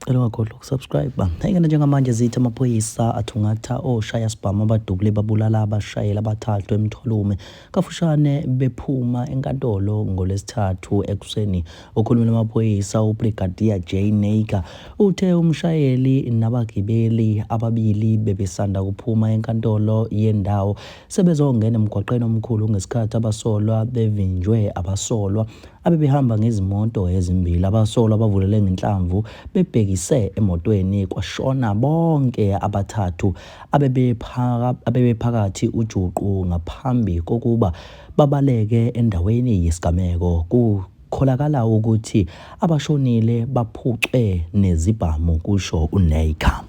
Cela ungakhohlwa ukusubscribe. Ingane njengamanje zithi amaphoyisa athungatha oshaya sibhamu abadubule babulala abashayeli abathathu eMthwalume kafushane bephuma enkantolo ngoLwesithathu ekuseni. Okhulumela amaphoyisa uBrigadier Jay Naicker uthe umshayeli nabagibeli ababili bebesanda kuphuma enkantolo yendawo sebezongena emgwaqeni omkhulu ngesikhathi abasolwa bevinjwe abasolwa abebehamba ngezimoto ezimbili. Abasolwa bavulele ngenhlamvu bebhekise emotweni kwashona bonke abathathu abebephakathi ujuqu ngaphambi kokuba babaleke endaweni yesigameko. Kukholakala ukuthi abashonile baphucwe nezibhamu, kusho uNaicker.